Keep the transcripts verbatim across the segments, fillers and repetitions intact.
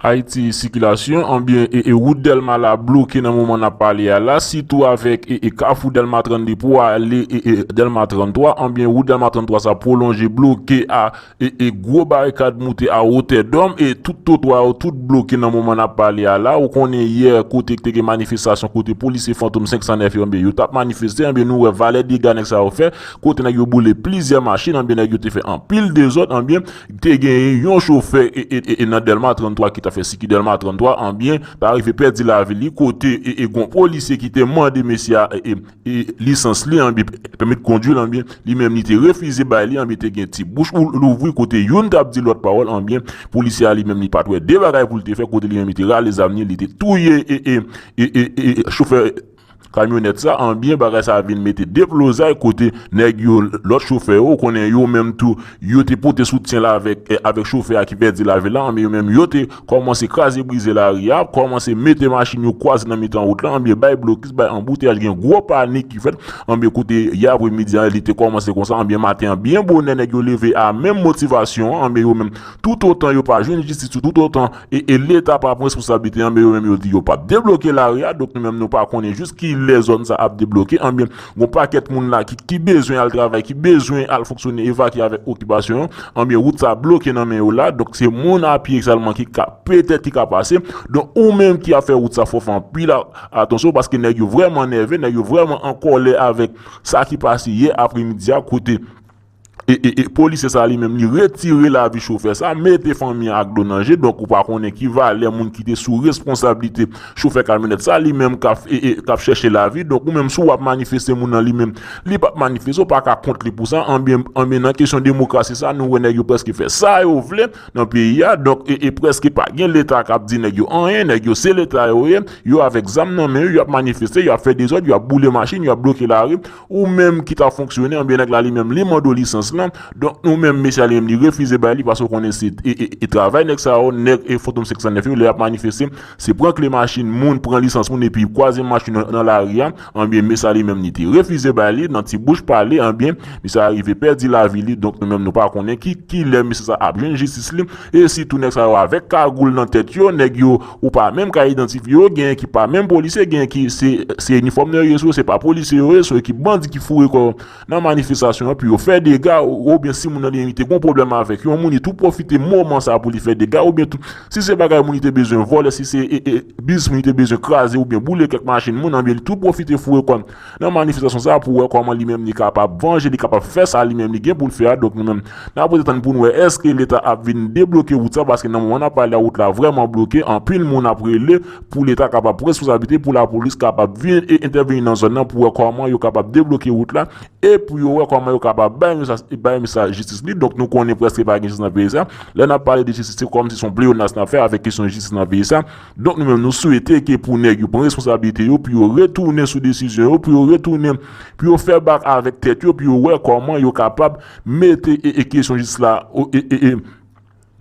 Ayiti Sikilasyon, anbyen, e, e wout Dèlma la bloke nan moman n ap pale a la, sitou avèk e, e kafou Dèlma trannde pou ale e, e Dèlma tranntwa, anbyen, wout Dèlma tranntwa sa pwolonje, bloke a e, e gwo barikad moute a Wotè Dòm, e tout twotwa yo tout bloke nan moman n ap pale a la. Ou konnen yè kote ki te gen manifestasyon kote polisye Fantom senk san nèf yo, anbyen, yo t ap manifeste, anbyen, nou wè valè dega nèg sa yo fè, kote nèg yo boule plizyè machin, anbyen, nèg yo te fè anpil dezòd, anbyen, te gen yon chofè e, e, e, e nan Dèlma tranntwa ki ta fè siki Dèlma tranntwa, anbyen, ta rive pèdi lavi li, kote e, e gon polisye ki te mande mesye a e, e, e lisans li, anbyen, pèmit kondwi l, anbyen, li menm li te refize bay li, anbyen, te gen ti bouch ou louvri kote youn t ap di lòt pawòl, anbyen, polisye a li menm li pa t wè de bagay pou l te fè, kote li menm li te rale zam li, li te touye e, e, e, e, e chofè kamyonèt sa, anbyen, bagay sa vin mete deplozay kote nèg yo, lòt chofè yo, ou konnen yo menm tou, yo te pote soutyen la avèk, eh, avèk chofè a ki pèdi lavi la, anbyen, yo menm yo te kòmanse kraze brize lari a, kòmanse mete machin yo kwaze nan mitan wout la, anbyen, bay blokis, bay anbouteyaj, gen gwo panik ki fèt, anbyen, kote yè apremidi an, li te kòmanse konsa, anbyen, maten an, byen bonè, nèg yo leve a menm motivasyon an, anbyen, yo menm, toutotan yo pa jwenn jistis, toutotan e, e Leta pa pran responsablite, anbyen, yo menm yo di yo p ap debloke lari a, donk nou menm nou pa konnen jis kilè zòn sa ap debloke, anbyen, gon pakèt moun la ki, ki bezwen al travay, ki bezwen al fonksyone, evakye avèk okipasyon yo, anbyen, wout sa bloke nan men yo la, donk se moun a pye sèlman ki ka, petèt ki ka pase, donk ou menm ki ap fè wout sa fò fè anpil a-, atansyon, paske nèg yo vrèman nève, nèg yo vrèman an kòlè avèk sa ki pase yè apremidi a, kote e, e, e, polisye sa li menm, li retire lavi chofè sa, mete fanmi an ak dlo nan je. Donk, ou pa konnen ki valè moun ki te sou responsablite chofè kamyonèt sa, li menm k ap, e, e, k ap chèche lavi. Donk, ou menm, si w ap manifeste moun nan li menm, li p ap manifeste, ou pa ka kont li pou sa. Anbyen, anbyen, nan kesyon demokrasi sa, nou wè nèg yo prèske fè sa yo vle nan peyi a. Donk, e, e prèske pa gen Leta k ap di nèg yo anyen. Nèg yo, se Leta yo ye. Yo avèk zam nan men yo, y ap manifeste, y ap fè dezòd, y ap boule machin, y ap bloke lari. Ou menm ki ta fonksyone, anbyen nèg la li menm li mande w lisans lan. Donk nou menm mesye a li menm li refize bay li paske w konnen se e, e, e travay nèg sa yo, nèg e Fantom senk san nèf yo, lè y ap manifeste, se pran kle machin moun, pran lisans moun epi kwaze machin nan, nan lari a. Anbyen mesye a li menm li te refize bay li nan ti bouch pa li, anbyen mesye a rive pèdi lavi li. Donk nou menm nou pa konnen ki, kilè mesye sa ap jwenn jistis li. E sitou nèg sa yo avèk kagoul nan tèt yo, nèg yo ou pa menm ka idantifye yo, genyen ki pa menm polisye, genyen ki se, se inifòm nan yo ye sou yo, se pa polisye yo ye, se yo ki bandi ki foure kò yo nan manifestasyon an pou yo fè dega, ou, oubyen si moun nan li menm li te gon pwoblèm avèk yon moun, li tou pwofite moman sa pou li fè dega, oubyen tou, si se bagay moun li te bezwen vòlè, si se e, e, biznis moun li te bezwen kraze oubyen boule kèk machin moun, anbyen li tou pwofite foure kò l nan manifestasyon sa pou wè kòman li menm li kapab vanje, li kapab fè sa li menm li gen pou l fè a. Donk nou menm, n ap rete tann pou n wè èske Leta ap vin debloke wout sa, paske nan moman n ap pale la, wout la vrèman bloke, anpil moun ap rele pou Leta kapab pran responsablite, pou lapolis kapab vin e entèveni nan zòn nan pou wè kòman yo kapab debloke wout la, e pou yo wè kòman yo kapab bay mesye, bay mesye jistis li. Donk nou konnen prèske pa gen jistis nan peyi sa. Lè n ap pale de jistis, se kòmsi se yon pleyonas n ap fè avèk kesyon jistis nan peyi sa. Donk nou menm nou swete ke pou nèg yo pran responsablite yo, pou yo retounen sou desizyon yo, pou yo retounen, pou yo fè bak avèk tèt yo, pou yo wè kòman yo kapab mete e, e kesyon jistis la o, e, e, e,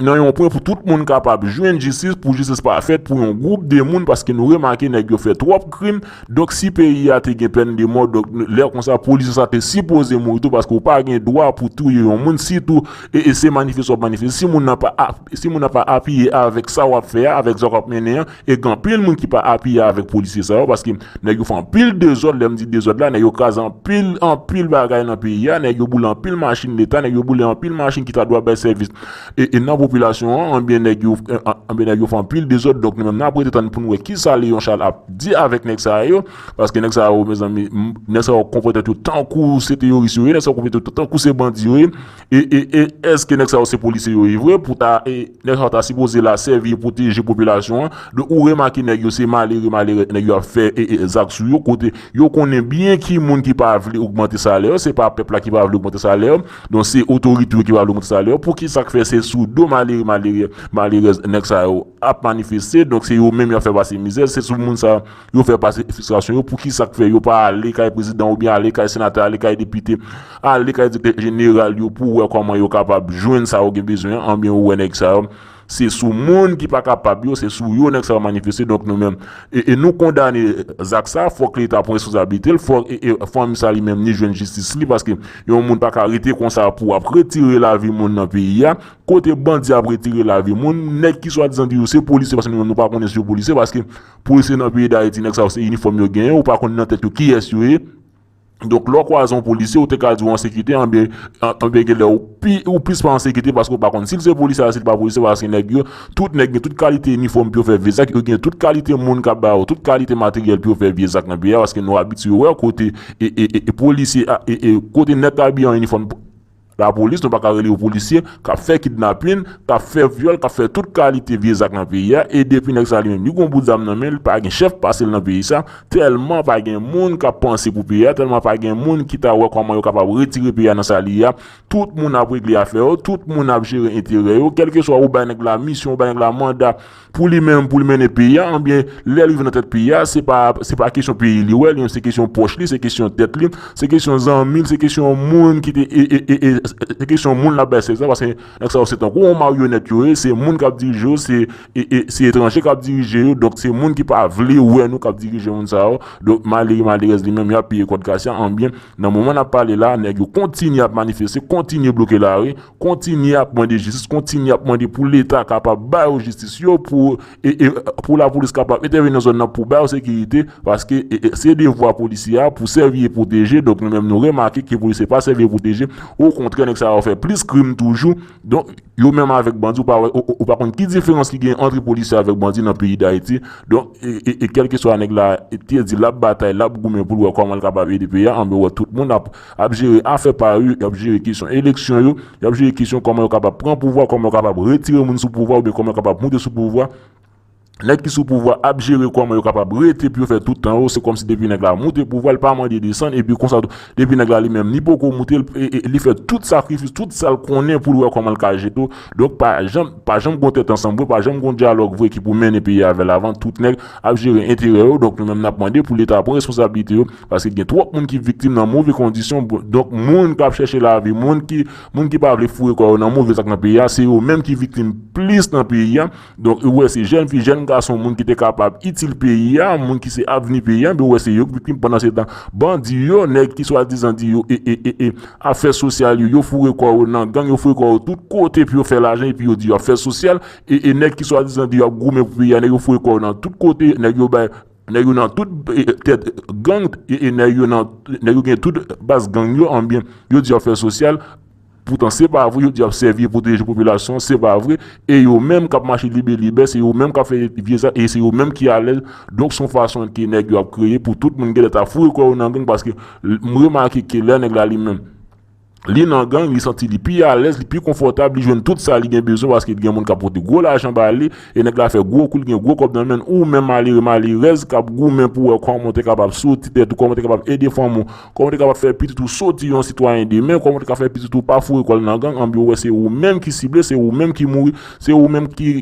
nan yon pwen pou tout moun kapab jwenn jistis, pou jistis pa fèt pou yon gwoup de moun, paske nou remake nèg yo fè twòp krim. Donk si peyi a te gen pèn de mò, donk lè konsa polisye sa te sipoze mouri tou, paske ou pa gen dwa pou touye yon moun, sitou e, e se manifeste w ap manifeste. Si moun nan pa ap, si moun nan pa apiye avèk sa w ap fè a, avèk zak w ap mennen an, e gen anpil moun ki pa apiye avèk polisye sa yo, paske nèg yo fè anpil dezòd, lè m di dezòd la, nèg yo kraze anpil, anpil bagay nan peyi a, nèg yo boule anpil machin Leta, nèg yo boule anpil machin ki ta dwa bay sèvis e, e nan popilasyon an, anbyen nèg yo, e, anbyen nèg yo fè anpil dezòd, donk nou menm n ap rete tann pou n wè kisa Léon Charles ap di avèk nèg sa yo, paske nèg sa yo, mezanmi, m, nèg sa yo konprann tèt yo tankou se teyoris yo ye, nèg sa yo konprann tèt yo tankou se bandi yo ye, e, e, e èske nèg sa yo se polisye yo ye vre, pou ta, e, nèg sa yo ta sipoze la sèvi e pwoteje popilasyon an. Donk ou remake nèg yo se malere, malere, nèg yo ap fè e, e, zak sou yo, kote yo konnen byen ki moun ki pa vle ogmante salè yo, se pa pèp la ki pa vle ogmante salè yo, donk se otorite yo ki pa vle ogmante salè yo. Poukisa k fè se sou do malere, malere, malerèz nèg sa yo ap manifeste, donk se yo menm y ap fè pase mizè, se sou moun sa yo fè pase fristrasyon yo, poukisa k fè yo pa ale kay prezidan oubyen ale kay senatè, ale kay depite, ale kay direktè jeneral yo pou wè kòman yo kapab jwenn sa yo gen bezwen an, anbyen ou wè nèg sa yo Se sou moun ki pa kapab yo, se sou yo nèg sa yo manifeste. Donk nou menm, e, e nou kondane zak sa, fòk Leta pran responsablite l, fòk e, e, fanmi sa li menm li jwenn jistis li, paske yon moun pa ka rete konsa pou ap retire lavi moun nan peyi a. Kote bandi ap retire lavi moun, nèg ki swadizan di yo se polisye, paske nou menm nou pa konnen si yo polisye, paske polisye nan peyi Dayiti, nèg sa yo se inifòm yo genyen, ou pa konn nan tèt yo kiyès yo ye. Donk, lè w kwaze yon polisye, ou te ka di w an sekirite, anben, an- anben genlè ou pi, ou plis pa an sekirite paske ou pa konn si l se polisye a, si l pa polisye, paske nèg yo, tout nèg gen tout kalite inifòm pou yo fè vye zak, yo gen tout kalite moun k ap ba yo, tout kalite materyèl pou yo fè vye zak nan peyi a, paske nou abitye wè kote e, e, e, e polisye a, e, e, kote nèg abiye an inifòm lapolis, nou pa ka rele yo polisye, k ap fè kidnapin, k ap fè vyòl, k ap fè tout kalite vye zak nan peyi a, e depi nèg sa li menm, li gon bout zam nan men l, pa gen chèf pase l nan peyi sa, tèlman pa gen moun k ap panse pou peyi a, tèlman pa gen moun ki ta wè kòman yo kapab retire peyi a nan sa li ye a. Tout moun ap regle afè yo, tout moun ap jere enterè yo, kèlkeswa ou bay nèg la misyon, ou bay nèg la manda, pou li menm, pou li mennen peyi a, anbyen, lè l rive nan tèt peyi a, se pa, se pa kesyon peyi li wè, li menm se kesyon pòch li, se kesyon tèt li, se kesyon zanmi l, se kesyon moun ki te, e, e, e, e, se kesyon moun l ap bay sèvis la, paske nèg sa yo se tankou yon maryonèt yo ye, se moun k ap dirije yo, se, e, e, se etranje k ap dirije yo, donk se moun ki pa vle wè nou k ap dirije moun sa yo, donk malere, malerèz li menm, y ap peye kòd kasya, anbyen, nan moman n ap pale la, nèg yo kontinye ap manifeste, kontinye bloke lari, kontinye ap mande jistis, kontinye ap mande pou Leta kapab ba yo jistis yo, pou, e, e, pou lapolis kapab entèveni nan zòn nan pou ba yo sekirite, paske, e, e, se devwa polisye a pou sèvi e pwoteje, donk nou menm nou remake ke polisye pa sèvi e pwoteje, okontrè, nèg sa yo fè plis krim toujou, donk yo menm avèk bandi, ou pa wè, ou, ou, ou pa konn ki diferans ki gen ant polisye avèk bandi nan peyi Dayiti, donk, e, e, e kèlkeswa nèg la te di l ap batay, l ap goumen pou l wè kòman l kapab ede peyi a, anben wè tout moun ap ap jere afè pa yo, y ap jere kesyon eleksyon yo, y ap jere kesyon kòman yo kapab pran pouvwa, kòman yo kapab retire moun sou pouvwa, oubyen kòman yo kapab moute sou pouvwa. Nèg ki sou pouvwa ap jere kòman yo kapab rete pou yo fè tout tan yo. Se kòmsi depi nèg la moute pouvwa, l pa mande desann, epi konsa tou, depi nèg la li menm li poko moute, l, e, e, li fè tout sakrifis, tout sa l konnen pou l wè kòman l ka jete w. Donk, pa janm, pa janm gon tèt ansanm vre, pa janm gon dyalòg vre ki pou mennen peyi a vè lavan. Tout nèg ap jere enterè yo. Donk, nou menm n ap mande pou Leta pran responsablite yo. Paske gen twòp moun ki viktim nan move kondisyon. Donk, moun k ap chèche lavi, moun ki, moun ki pa vle foure kò yo nan move zak nan peyi a, se yo menm ki viktim plis nan peyi a. Donk, ou wè se jèn fi, jèn gason, moun ki te kapab itil peyi a, moun ki se avni peyi a, men ou wè se yo k viktim. Pandan se tan, bandi yo, nèg ki swadizan di yo, e, e, e, e, afè sosyal yo, yo foure kò yo nan gang, yo foure kò yo tout kote pou yo fè lajan, epi yo di yo ap fè sosyal, e, e nèg ki swadizan di yo ap goumen pou peyi a, nèg yo foure kò yo nan tout kote, nèg yo bay nèg yo nan tout, e, tèt gang, e, e nèg yo nan, nèg yo gen tout baz gang yo, anbyen, yo di y ap fè sosyal, poutan se pa vre, yo di y ap sèvi e pwoteje popilasyon, se pa vre, e yo menm k ap mache libelibè, se yo menm k ap fè vye zak, e se yo menm ki alèz, donk se yon fason ke nèg yo ap kreye pou tout moun genlè ta foure kò yo nan gang, paske l-, m remake ke lè nèg la li menm, li nan gang, li santi li pi alèz, li pi konfòtab, li jwenn tout sa li gen bezwen paske li gen moun k ap pote gwo lajan ba li, e nèg la fè gwo kou, li gen gwo kòb nan men l, ou menm malere, malerèz k ap goumen pou wè kòman w te kapab soti tèt ou, kòman w te kapab ede fanmi w, kòman w te kapab fè pitit ou soti yon sitwayen demen, kòman w te ka fè pitit ou pa foure kò l nan gang, anben ou wè se ou menm ki sible, se ou menm ki mouri, se ou menm ki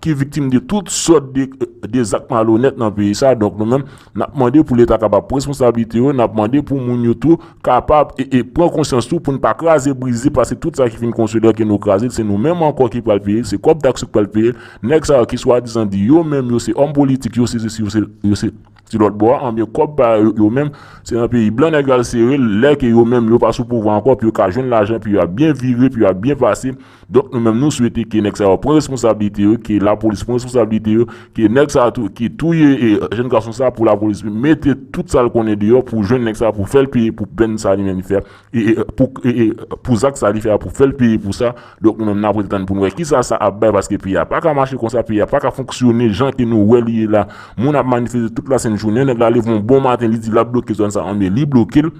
ki viktim de tout sòt de, de zak malonèt nan peyi sa. Donk, nou menm, n ap mande pou Leta kapab pran responsablite yo, n ap mande pou moun yo tou kapab e, e pran konsyans tou pou n pa kraze brize, paske tout sa ki fin konstwi la ke nou kraze l, se nou menm ankò ki pral peye l, se kòb taks yo k pral peye l. Nèg sa yo ki swadizan di yo menm yo se òm politik, yo se sesi, yo se, yo se ti lòt bò a, anbyen kòb pa yo, yo menm, se nan peyi blan nèg yo al sere l, lè ke yo menm yo pa sou pouvwa ankò, pou yo ka jwenn lajan, pou yo ap byen vire, pou yo ap byen pase. Donk, nou menm, nou swete ke nèg sa yo pran responsablite yo, ke lapolis pran responsablite yo, ke nèg sa tou, ki touye, e, jèn gason sa pou lapolis mete tout sa l konnen deyò pou jwenn nèg sa pou fè l peye pou pèn sa li menm li fè. E, e, pou, e, e, pou zak sa li fè a pou fè l peye pou sa. Donk, nou menm, n ap rete tann pou n wè kisa sa ap bay, paske peyi a pa ka mache konsa, peyi a pa ka fonksyone jan ke nou wè li ye la. Moun ap manifeste tout lasent jounen, nèg la leve yon bon maten, li di l ap bloke zòn sa, anben, li bloke l.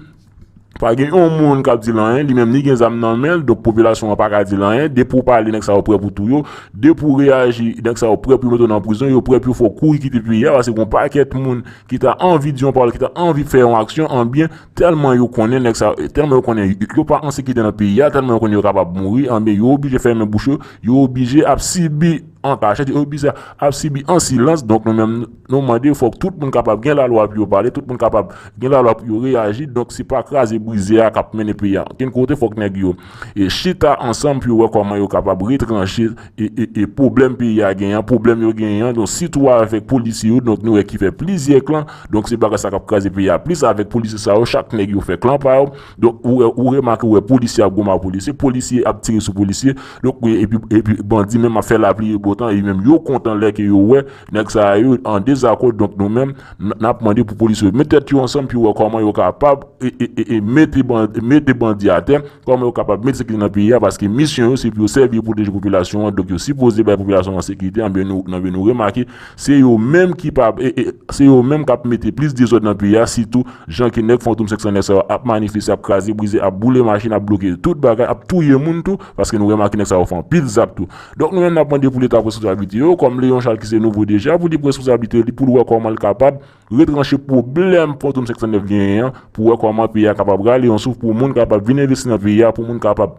Pa gen yon moun k ap di l anyen, li menm li gen zam nan men l, donk popilasyon an pa ka di l anyen. Depi w pale, nèg sa yo prè pou touye w. Depi w reyaji, nèg sa yo prè pou yo mete w nan prizon, yo prè pou yo fè w kouri kite peyi a, paske gon pakèt moun ki ta anvi di yon pawòl, ki ta anvi fè yon aksyon, anbyen, tèlman yo konnen nèg sa, tèlman yo konnen yo pa an sekirite nan peyi a, tèlman yo konnen yo kapab mouri, anbyen, yo oblije fèmen bouch yo, yo oblije ap sibi an kachèt, yo oblije ap sibi an silans. Donk nou menm, nou mande fòk tout moun kapab gen lalwa pou yo pale, tout moun kapab gen lalwa pou yo reyaji. Donk se pa kraze brize a k ap mennen peyi a okenn kote. Fòk nèg yo e chita ansanm pou yo wè kòman yo kapab retranche e, e, e pwoblèm peyi a genyen, pwoblèm yo genyen, donk sitou avèk polisye yo, donk nou wè ki fè plizyè klan, donk se bagay sa k ap kraze peyi a plis avèk polisye sa yo, chak nèg yo fè klan pa yo, donk ou wè, ou remake ou wè polisye ap goumen ak polisye, polisye ap tire sou polisye, donk epi, epi bandi menm ap fè lapli e botan, e menm yo kontan lè ke yo wè nèg sa yo an dezakò, donk nou menm n, n ap mande pou polisye yo met tèt yo ansanm pou yo wè kòman yo kapab e, e, e, e mete bandi, mete bandi atè, kòman yo kapab met sekirite nan peyi a, paske misyon yo se pou yo sèvi e pwoteje popilasyon an, donk yo sipoze bay popilasyon an sekirite, anben nou, anben nou remake, se yo menm ki pa, e, e, se yo menm k ap mete plis dezòd nan peyi a, sitou jan ke nèg Fantom senk san nèf sa yo ap manifeste, ap kraze brize, ap boule machin, ap bloke tout bagay, ap touye moun tou, paske nou remake nèg sa yo fè anpil zak tou. Donk nou menm n ap mande pou Leta pran responsablite yo, kòm Léon Charles ki se nouvo deja, pou li pran responsablite li, pou l wè kòman l kapab retranche pwoblèm Fantom senk san nèf genyen an, pou wè kòman peyi a kapab rale yon souf, pou moun kapab vin envesti nan peyi a, pou moun kapab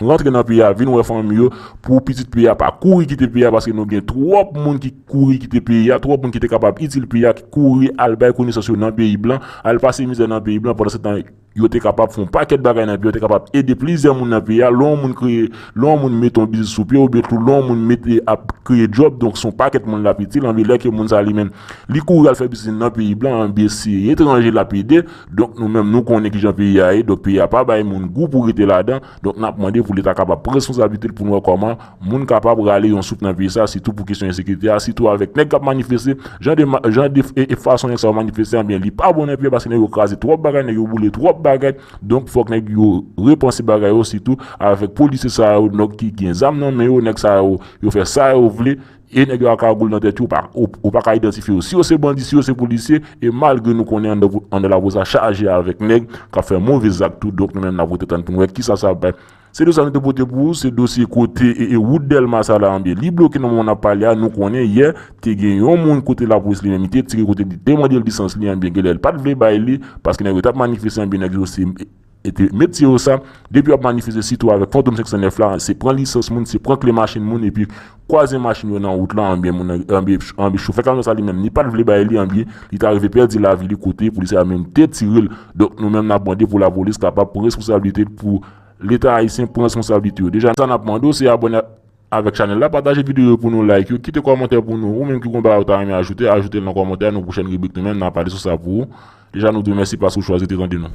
rantre nan peyi a, vin wè fanmi yo, pou pitit peyi a pa kouri kite peyi a, paske nou gen twòp moun ki kouri kite peyi a, twòp moun ki te kapab itil peyi a, ki kouri al bay konesans yo nan peyi blan, al pase mizè nan peyi blan, pandan se tan yo te kapab fè yon pakèt bagay nan peyi, yo te kapab ede plizyè moun nan peyi a. Lè yon moun kreye, lè yon moun mete yon biznis sou pye, oubyen tou lè yon moun mete ap kreye djòb, donk se yon pakèt moun l ap itil, anben lè ke moun sa li menm, li kouri al fè biznis nan peyi blan, anben se etranje l ap ede. Donk nou menm nou konnen kijan peyi a ye, donk peyi a pa bay moun gou pou rete ladan. Donk n ap mande pou Leta kapab pran responsablite l pou nou wè kòman moun kapab rale yon souf nan peyi sa, sitou pou kesyon ensekirite a, sitou avèk nèg k ap manifeste, jan de, jan de e, e fason nèg sa yo manifeste, anben li pa bon nan peyi a, paske nèg yo kraze twòp bagay, nèg yo boule twòp bagay. Donk fòk nèg yo repanse bagay yo, sitou avèk polisye sa yo, donk ki gen zam nan men yo, nèg sa yo, yo fè sa yo vle, e nèg yo a kagoul nan tèt yo, ou pa, ou, ou pa ka idantifye yo. Si yo se bandi, si yo se polisye, e malgre nou konnen anndan, anndan lapolis la chaje avèk nèg k ap fè move zak tou, donk nou menm n ap rete tann pou n wè kisa sa ap bay. Se dosye sa nou te pote pou ou, se dosye kote e, e wout Dèlma sa la, anben li bloke nan moman n ap pale a, nou konnen yè, te gen yon moun kote lapolis li menm, li te tire kote li, te mande l lisans li, anben genlè l pa t vle bay li, paske nèg yo t ap manifeste, anben nèg yo se e te met tire sa, depi w ap manifeste sitou avèk Fantom senk san nèf la, se pran lisans moun, se pran kle machin moun, epi kwaze machin yo nan wout la, anben moun, anben, anben chofè kamyon sa li menm, li pa t vle bay li, anben li ta rive pèdi lavi li kote polisye a menm te tire l. Donk nou menm n ap mande pou lapolis kapab pran responsablite l, pou Leta ayisyen pran responsablite yo. Deja sa n ap mande w se abòne avèk chanèl la, pataje videyo yo pou nou, like yo, kite kòmantè pou nou. Ou menm ki gon bagay ou ta renmen ajoute, ajoute l nan kòmantè, nan pwochèn ribrik nou menm n a pale sou sa pou ou. Deja nou di w mèsi paske w chwazi te tande nou.